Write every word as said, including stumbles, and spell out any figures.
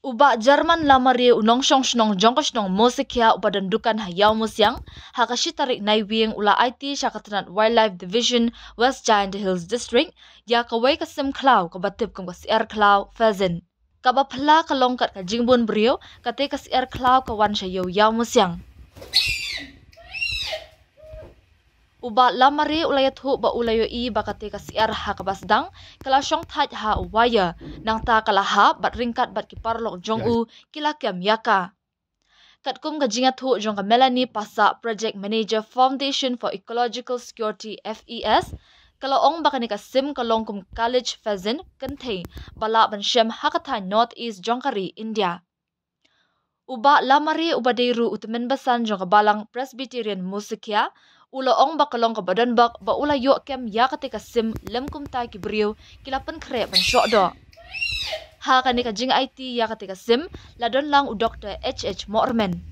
U Bah German Lamare, u nongshong shnong jong ka shnong Mawsikhia uba don dukan ha Ïawmusiang, ha ka shi tarik Naiwieng u la aiti sha ka tnat Wildlife Division, West Jaintia Hills District, ïa kawei ka sim khlaw kaba tip kum ka syiar khlaw pheasant. Kaba phylla ka long kat ka jingbun briew, kata ka syiar khlaw ka wan sha ïew Ïawmusiang. U Bah Lamare u la ïathuh ba u la ïohi ba kata ka syiar ha kaba sdang ka la shong thait ha u wire, nangta ka la hap bad ryngkat bad ki paralok jong u ki la kem ïa ka. Katkum ka jingïathuh jong ka Melanie Passah, Project Manager, Foundation for Ecological Security, F E S, ka la ong ba kane ka sim ka long kum Kalij pheasant kynthei ba lah ban shem ha ka thaiñ North East jong ka ri India. U Bah Lamare uba dei ruh u tymmen basan jong ka Balang Presbyterian Mawsikhia u la ong ba ka long kaba donbok ba u la ïoh kem ïa kata ka sim lym kumta ki briew ki la pynkhreh ban shoh doh. Ha kane ka jingaiti ïa kata ka sim la don lang u Doktor H H Mohrmen.